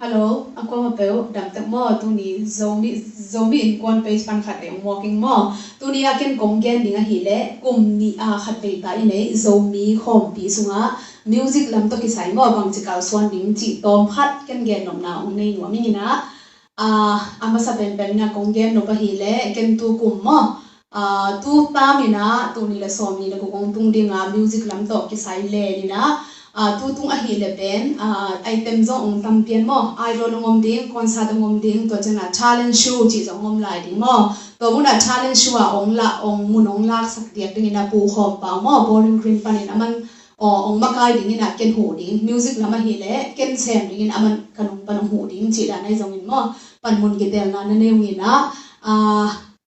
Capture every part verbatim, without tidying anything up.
Hello, a kuama peuh, damtak maw? Tuni Zomi, Zomi Innkuan page pan khat ei hong muak ing maw? Tuni a ken kong gen ding ahih leh kum nih a khat vei ta i nei Zomi khawmpi sungah music lam tawh kisai maw, bangci kalsuan ding cih tawm khat ken gen nopna hong nei nuam ing in ah, a masa penpen in ah kong gen nop ahih leh ken tu kum maw, a, tu tam in ah, tul nih le sawm nih le guk hong tung ding a, music lam tawh kisai len in ah, a, tu tung ahih leh pen, a, item zong hong tam pian maw, idol hong om ding, concert hong om ding, tua ciang a talent show cih zong hong om lai ding maw. Tua mun a talent show a hong lah, hong mun hong laksak diak ding in ah Pu Khawm Pau maw, Bowling Green pan in a man, aw, hong makai ding in ah ken huh ding, music lam ahih leh ken sem ding in a man ka nung pan hong huh ding cih dan ahi zongin maw, panmun kitelna na nei ung in ah, a,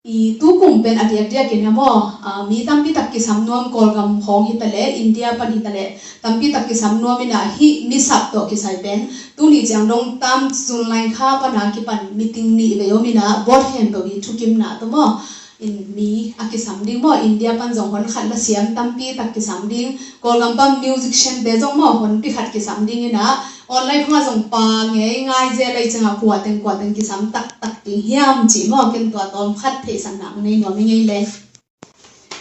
i tu kum pen a diakdiak in a maw, a, mi tampi tak kisam nuam, Kawlgam khawng hi ta leh, India pan hi ta leh, tampi tak kisam nuam in ah hih mi sap tawh kisai pen, tuni ciang dong tam June lai kha pan a kipan meeting nih vei om in ah, vote hen peuh hi thukimna tawh maw, in mi a kisam ding maw, India pan zong hon khat la siam tampi tak kisam ding, Kawlgam pan musician te zong maw hon pi khat kisam ding in ah, online khawng ah zong pa ngei ngai zel ahi ciang a kua teng kua teng kisam taktak ding hiam cih maw, ken tua tawm khat theihsakna hong nei nuam ing ei le.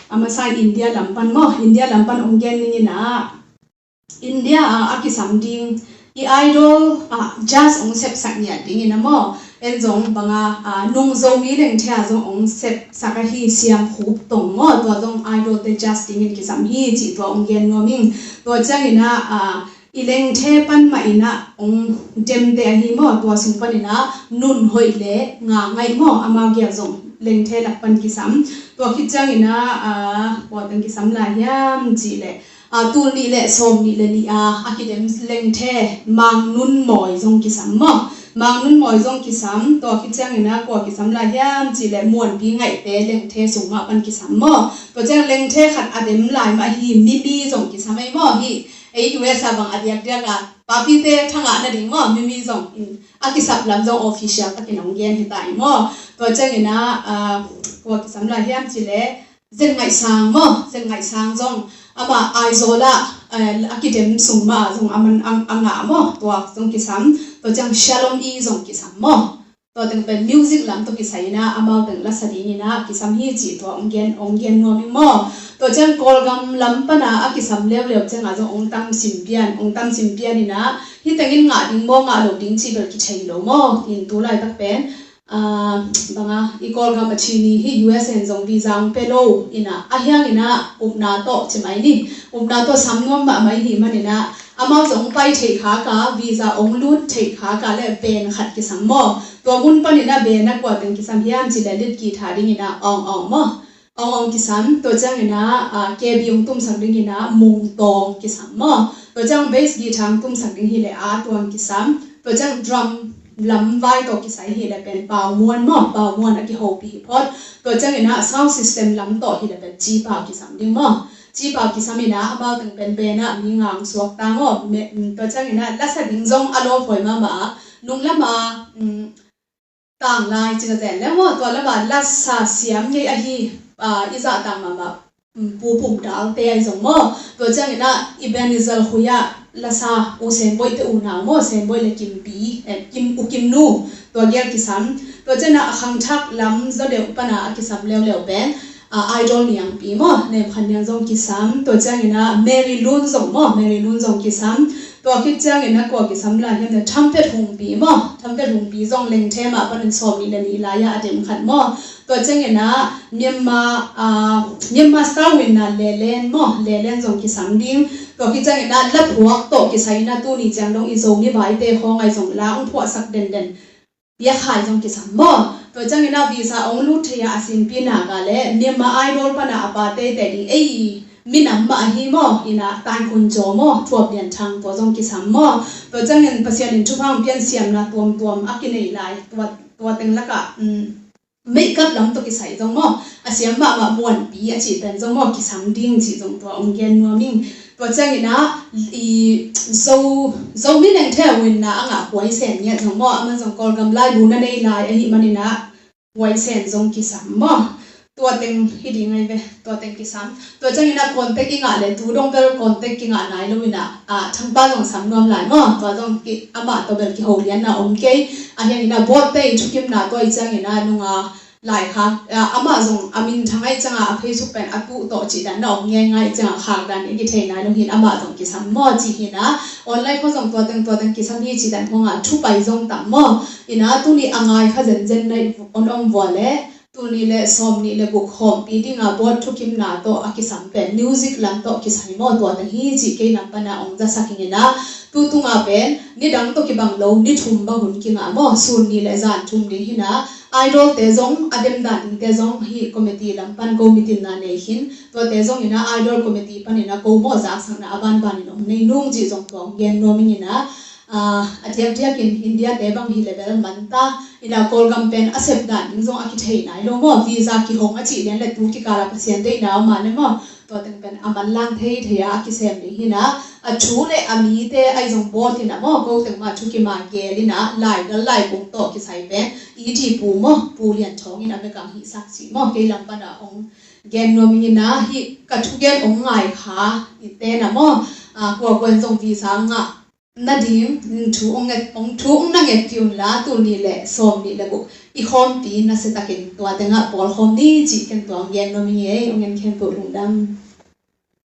A masa in India lam pan maw, India lam pan hong gen ning in ah, India ah a kisam ding i idol ah judge hong sepsak ngiat ding in a maw, en zong bang a, a, nung Zomi lengthe ah zong hong sepsak ahi Siam Khup Tong maw, tua zong idol te judge ding in kisam hi cih tua hong gen nuam ing. Tua ciang in ah, a, i lengthe pan mah in ah hong demte ahi maw, tua sung pan in ah Nun Hoih le Nga Ngaih maw, amau gel zong lengthe lak pan kisam. Tua khit ciang in ah, a, kua teng kisam lai hiam cih leh, a, tul nih le sawm nih le nih a, a kidem lengthe Mang Nun Mawi zong kisam maw. Mang Nun Mawi zong kisam, tua khit ciang in ah kua kisam lai hiam cih leh Muanpi Ngaihte lengthe sung mah pan kisam maw. Tua ciang lengthe khat a dem lai mah hi Mimi zong kisam ei maw hi. Ei U S a bang a diakdiak a, papite thangah na ding maw, Mimi zong in a kisap lam zong official takin hong gen hi ta ei maw. Tua ciang in ah, a, kua kisam lai hiam cih leh Zen Ngaih Sang maw, Zen Ngaih Sang zong amah Aizawl ah, eh, a kidem sung mah zong a man a, a ngah maw, tua zong kisam. Tua ciang Shalom i zong kisam maw. Tua teng pen music lam tawh kisai in ah amau teng lasa ding in ah kisam hi cih tua hong gen, hong gen nuam ing maw. Tua ciang Kawlgam lam pan a a kisam leuleu ciang a zong hong tam sim pian, hong tam sim pian in ah hih teng in ngah ding maw, ngah lo ding cih bel kithei lo maw. In tu laitak pen, a, bang a, i Kawlgam a Chin i hi U S in zong visa hong pe lo in ah, a hiang in ah upna tawh ci mai ni, upna tawh sam nuam mahmah i hih man in ah, amau zong hong pai theih khak a, visa hong lut theih khak a leh band khat kisam maw. Tua mun pan in ah band a kua teng kisam hiam cih leh lead guitar ding in ah Awng Awng maw. Awng Awng kisam, tua ciang in ah, a, K B hong tumsak ding in ah Mung Tawng kisam maw. Tua ciang bass guitar hong tumsak ding hi leh A Tuang kisam. Tua ciang drum lam vai tawh kisai hi leh pen Pau Muan maw, Pau Muan a kihopih hi phot. Tua ciang in ah sound system lam tawh hi leh pen Ci Pau kisam ding maw. Ci Pau kisam in ah amau teng pen band ah mi nga hong suak ta maw. Me, mm, tua ciang in ah lasa ding zong a lawm huai mahmah a, nung lam a, mm, Tanglai cih na zen le maw, tua lam a lasa siam ngei ahi, a, i zahtak mahmah, mm, Pu Pum Dal te ahi zong maw. Tua ciang in ah Ebenezer Khuia lasa U Sen Boih te unau maw, Sen Boih le Kimpi, eh, Kim, U Kim nu, tua gel kisam. Tua ciang in ah a khangthak lam zaw deuh pan a a kisam leuleu pen, a, Idol Niangpi maw, Nem Khan Niang zong kisam. Tua ciang in ah Mary Lun zong maw, Mary Lun zong kisam. Tua khit ciang in ah kua kisam lai hiam na, Trumpet Hungpi maw, Trumpet Hungpi zong lengthe mah pan in sawm nih le nih lai ah a dem khat maw. Tua ciang in ah Myanmar, a, Myanmar Star Winner Lelen maw, Lelen zong kisam ding. Tua khit ciang in ah laphuak tawh kisai in ah tuni ciang dong i Zomi vaite khawng ahi zong la hong phuahsak denden Pia Khai zong kisam maw. Tua ciang in ah visa hong lut thei a, a sinpi nak a le Myanmar Idol pan a a pa teitei ding ei minam mah ahi maw. In ah Tan Khun Jaw maw, Thuap Lian Thang, tua zong kisam maw. Tua ciang in Pasian in thupha hong pian siamna tuamtuam a kinei lai, tua, tua teng lakah, um, makeup lam tawh kisai zong maw, a siam mahmah Muanpi a cih pen zong maw, kisam ding cih zong tua hong gen nuam ing. Tua ciang in ah i Zo, Zomi lengthe a winner a ngah Huai Sen ngiat zong maw, a man zong Kawlgam laibu na nei lai ahih man in ah Huai Sen zong kisam maw. Tua teng hi ding ahi ve, tua teng kisam. Tua ciangin a contact i ngah le tu dong bel contact kingah nai lo in a, a, Thangpa zong sam nuam lai maw. Tua zong ki, amah tawh bel kiho lianna om kei. A hiangin a board te i thukimna tua i ciangin a nunga lai khak, a, amah zong a minthang ahi ciangin a Facebook pen a tuh tawh cih dan na om ngeingai ciangin a khak dan i kithei nai lo hi in amah zong kisam maw cih hi in a. Online khawng zong tua teng tua teng kisam hi cih dan khawng a thu pai zong tam maw. In a tuni a ngai kha zenzen na i on om vua le tuni le sawm nih le guk khawmpi dinga board thukimna tawh a kisam pen music lam tawh kisam hi maw, tua teng hi cih kei lam pana ong zasak ing in a, tu tunga pen nidang tawh kibang lo, ni thum bang hun kingah maw, sun nih le zan thum ding hi in a, idol te zong a dem dan ding te zong hi committee lam pan ko mitin na nei hin, tuate zong in a idol committee pan in a ko maw zaksakna a banban in ong nei nung cih zong tua ong gen nuam ing in a, a, a diakdiak in India te bang hi le bel man ta, in a Kawlgam pen a sep dan ding zong a kithei nai lo maw, visa kihong a cih lian le tu kikal a Pasian deihna om a ne maw, tua teng pen a manlang thei thei a a kisem ding hi in a, a thu le a mite ahi zong bawl hi in a maw, ko teng mah thu kima gel in a, laigal laikung tawh kisai pen i ti pu maw, Pu Lian Thawng in a bekang hihsak cih maw, kei lam pan a ong gen nuam ing in a, hih ka thugen ong ngai kha i te na maw, a, kua kua in zong visa ngah nading, mm, thu ong nget, ong thu ong na nget kei un la, tul nih le sawm nih le guk i khawmpi nasia takin tua tengah pawl khawm ni cih ken tua ong gen nuam ing ei, ong en khempeuh lungdam.